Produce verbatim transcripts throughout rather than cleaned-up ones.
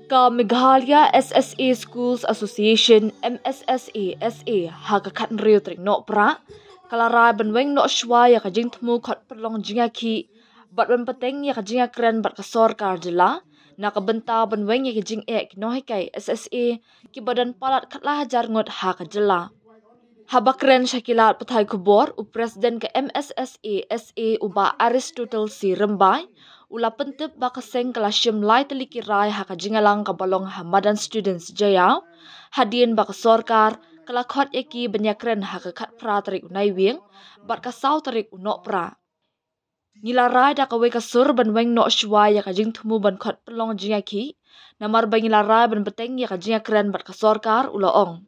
Ka Meghalaya S S A Schools Association, M S S A S A, ha ka khatnriew tarik Nohprah ka la rai ban weng noh shuwa ïa ka jingthmu khot pynlong jingïakhih bad ban bteng ïa ka jingïakren bad ka sorkar jylla na ka bynta ban weng ïa ka jingeh ki nonghikai S S A kiba don palat khatlai hajar ngut ha ka jylla. Haba kren sha ki lad pathai khubor, u President ka M S S A S A, u Bah Aristotle C Rymbai, u la pyntip ba ka seng ka la shim lai tylli ki rai ha ka jingïalang kaba long ha madan Students Jaiaw, hadien ba ka sorkar ka la khot ïa ki ban ïakren ha ka khatphra tarik u Naiwieng bad ka saw tarik u Nohprah. Ngi la rai da kawei ka sur ban weng noh shuwa ïa ka jingthmu ban khot pynlong jingïakhih, namar ba ngi la rai ban bteng ïa ka jingïakren bad ka sorkar, u la ong.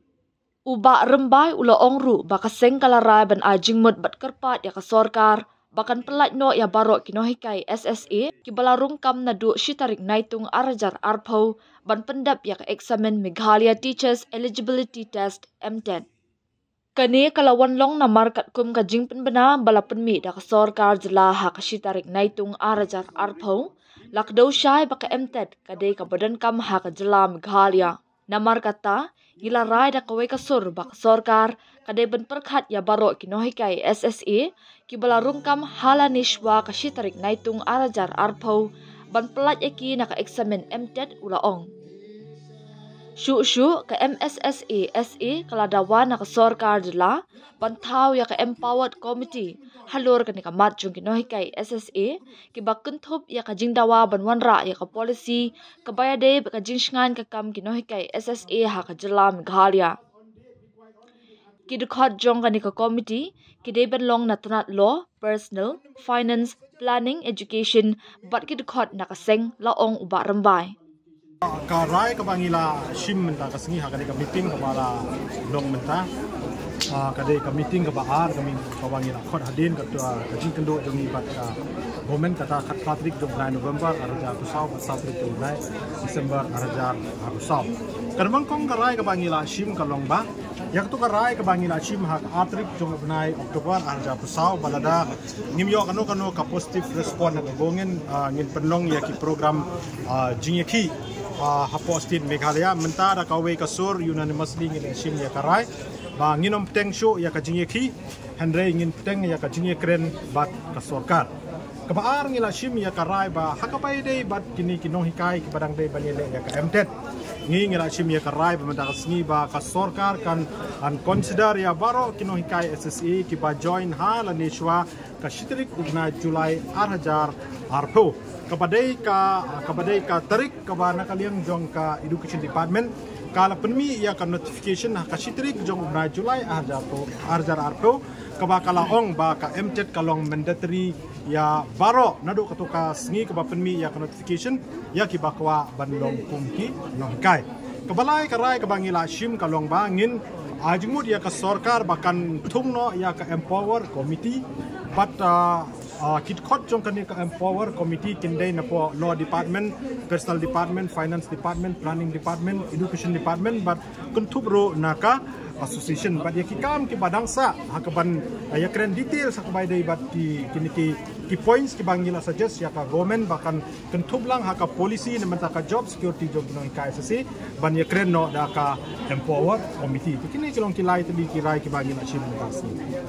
U Bah Rymbai u la ong ruh ba ka seng ka la rai ban ai jingmut bad kyrpad ïa ka sorkar ba kan pyllait noh ïa baroh ki nonghikai S S A kiba la rung kam naduh shi tarik Naitung ar hajar arphew ban pyndep ïa ka eksamin Meghalaya Teachers Eligibility Test, MTET. Kane ka la wan long namar katkum ka jingpynbna ba la pynmih da ka sorkar jylla ha ka shi tarik Naitung ar hajar arphew, la kdew shai ba ka MTET ka dei kaba donkam ha ka jylla Meghalaya. Namar kata, ngi la rai da kawei ka sur ba ka sorkar ka dei ban pyrkhat ïa baroh ki nonghikai S S A kiba la rung kam ha lane shuwa ka shi tarik Naitung ar hajar arphew ban pyllait ïa ki na ka eksamin MTET, u la ong. Shuh shuh, ka M S S A S A ka la dawa na ka sorkar jylla ban thaw ïa ka Empowered Committee halor kane ka mat jong ki nonghikai S S A kiba kynthup ïa ka jingdawa ban wanrah ïa ka policy kaba ïadei bad ka jingshngaiñ ka kam ki nonghikai S S A ha ka jylla Meghalaya. Ki dkhot jong kane ka committee ki dei ban long na tnat law, personnel, finance, planning, education bad ki dkhot na ka seng, la ong u Bah Rymbai. Ka rai kaba ngi la shim mynta ka sngi ha kane ka meeting kaba la long mynta, ah, ka dei ka meeting kaba ar, ka meeting kaba ngi la khot hadien ka, ah, ka jingkynduh jong ngi bad ka government, kata khatphra tarik jong u bnai November ar hajar arphew saw bad saw tarik jong u bnai December ar hajar arphew saw. Ka nyngkong ka rai kaba ngi la shim ka long ba ïa kato ka rai kaba ngi la shim ha ka ar tarik jong u bnai October ar hajar arphew saw, ba lada ngim ïoh kano kano ka positive response na ka government, ah, ngin pynlong ïa ki program, ah, jingïakhih, ah, hapoh state Meghalaya. Mynta da kawei ka sur unanimously ngi la shim ïa ka rai ba ngin ym bteng shuh ïa ka jingïakhih, hynrei ngin bteng ïa ka jingïakren bad ka sorkar. Kaba ar, ngi la shim ïa ka rai ba ha kaba ïadei bad kine ki nonghikai kiba dang dei ban ïaleh ïa ka MTET, ngi, ngi la shim ïa ka rai ba mynta ka sngi ba ka sorkar kan, kan consider ïa baroh ki nonghikai S S A kiba join ha lane shuwa ka shi tarik u bnai July ar hajar arphew, kaba dei ka, kaba dei ka tarik kaba na ka liang jong ka Education Department ka la pynmih ïa ka notification ha ka shi tarik jong u bnai July ar hajar arphew, ar hajar arphew, kaba ka la ong ba ka MTET ka long mandatory ïa baroh naduh kato ka sngi kaba pynmih ïa ka notification ïa kiba kwah ban long kum ki nonghikai. Kaba lai ka rai kaba ngi la shim ka long ba ngin ai jingmut ïa ka sorkar ba kan thung noh ïa ka Empower Committee bad, ah, ah, ki dkhot jong kane ka Empower Committee kin dei napoh Law Department, Personnel Department, Finance Department, Planning Department, Education Department bad kynthup ruh na ka association. Bad ïa ki kam kiba dang sah ha kaban, ah, ïakren details ha kaba ïadei bad ki, kine ki, ki points kiba ngi la suggest ïa ka government ba kan kynthup lang ha ka policy na bynta ka job security jong ki nonghikai S S A ban ïakren noh da ka Empower Committee. Te kine ki long ki lai tylli ki rai kiba ngi la shim mynta ka sngi.